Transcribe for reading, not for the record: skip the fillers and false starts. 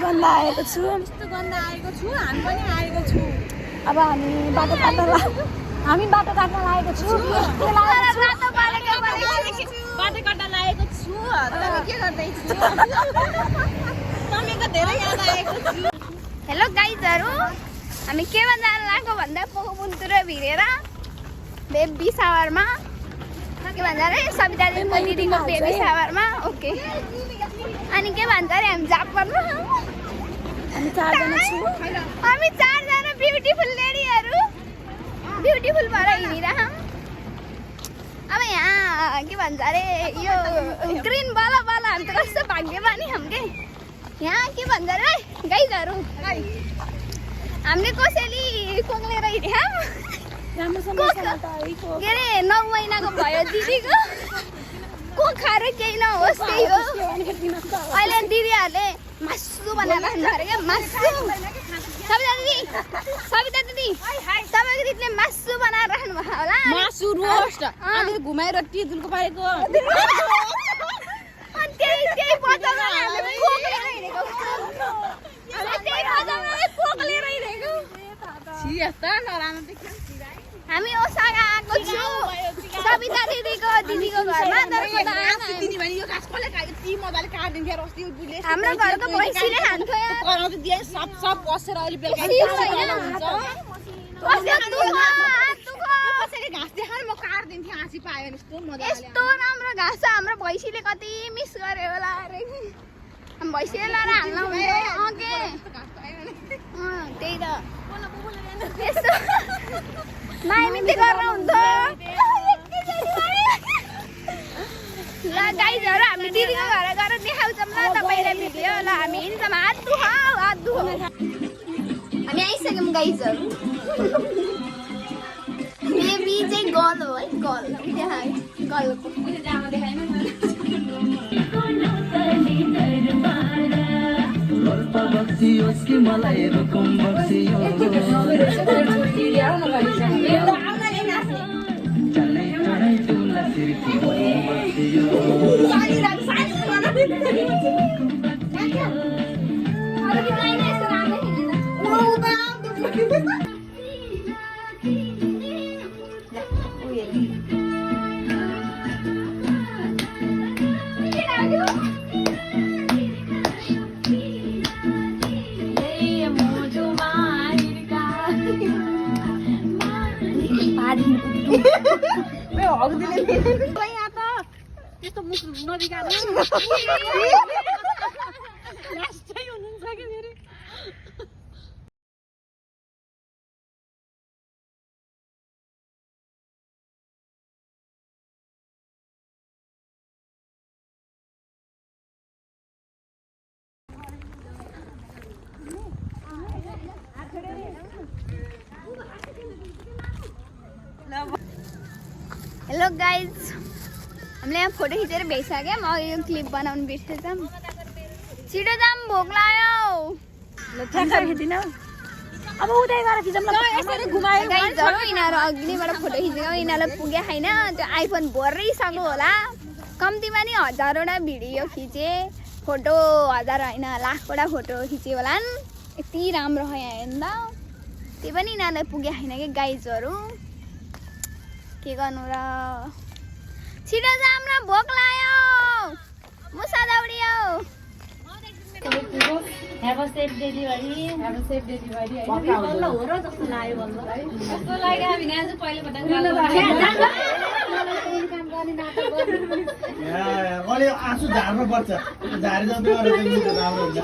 गन्दा आएको छु हामी पनि आएको छु अब हामी बाटो काट्न लागेको छु बाटो काट्न लागेको छु तपाईँ के गर्दैछु तपाईँको धेरै याद आएको छु हेलो गाइजहरु हामी केमा जान लागेको भन्दा पोखोपुन्तुर भिरेर बेबी सावरमा के भन्छ अरे सबिता दिदीको बेबी सावरमा ओके अनि के भन्छ अरे हामी जापानमा हामी चारजना ब्युटिफुल लेडीहरु ब्युटिफुल भएर हिँडिरहँ अब यहाँ के भन्छ अरे यो ग्रीन वाला हामी त कस्तो भाग्यमानी हमके यहाँ के भन्छ अरे गाइजहरु हामीले कसैले कोक्लेर हिँड्यौँ के अरे 9 महिनाको भयो दिदीको को खाएर केही नहोस् त्यही हो अहिले दिदीहरूले मासु बनाएर राख्नु अरे क्या मासु सबिता दिदी तपाईँको दिदीले मासु बनाएर राख्नु भएको होला मासु रोस्ट अनि घुमाएर टिजुलको पाएको अनि त्यही बचाउन हामीले कोक्लेर हिँडेको हामी ओसाका आएको छु सबिता दिदीको घरमा हाम्रो घरको भैँसीले खान्थ्यो यस्तो राम्रो घाँस छ हाम्रो भैँसीले कति मिस गर्यो होला अरे भैँसीले लाएर हाल्न हुन्छ त्यही त यस्तो माइमिते गर्न हुन्थ्यो ल गाइजहरु हामी दिदीको घर गएर देखाउँछौँ ल तपाईलाई भिडियो ल हामी हिँड्छौँ हात दुखो हामी आइसक्यौँ गाइजहरु बेबी चाहिँ गर्ल हो है गर्ल गर्लको बक्सियोस् मलाई रुकुम बक्सियो चलै चढै तुला सिर्की बक्सियो त्यस्तो मुख नबिगार्नु लास्टै हुनुहुन्छ कि मेरो हेलो गाइज हामीले यहाँ फोटो खिचेर भ्याइसक्यौँ म यो क्लिप बनाउनु बिर्सेछौँ छिटो जाम भोक लाग्यो अब उतै गएर खिचौँ ल यसरी घुमायो गाइजहरु यिनीहरू अघिबाट फोटो खिचेको यिनीहरूलाई पुगे छैन त्यो आइफोन भर्रैसक्यो होला कम्तीमा नि 1000वटा भिडियो खिचे फोटो 1000 होइन लाखवटा फोटो खिचे होला यति राम्रो हो यहाँ हेर्दा त्यही पनि यिनीहरूलाई पुगे छैन कि गाइजहरु के गर्नु र छिटो जाम र भोक लाग्यो मुसा दौडियो Have a safe delivery. Have a safe delivery. बल्ल हो र जस्तो लाग्यो बल्ल कस्तो लाग्यो हामी आज पहिले पटक काम गर्ने नाटक गर्नु या अलि आँसु झार्नु पर्छ झारि जस्तो गरेर राम्रो हुन्छ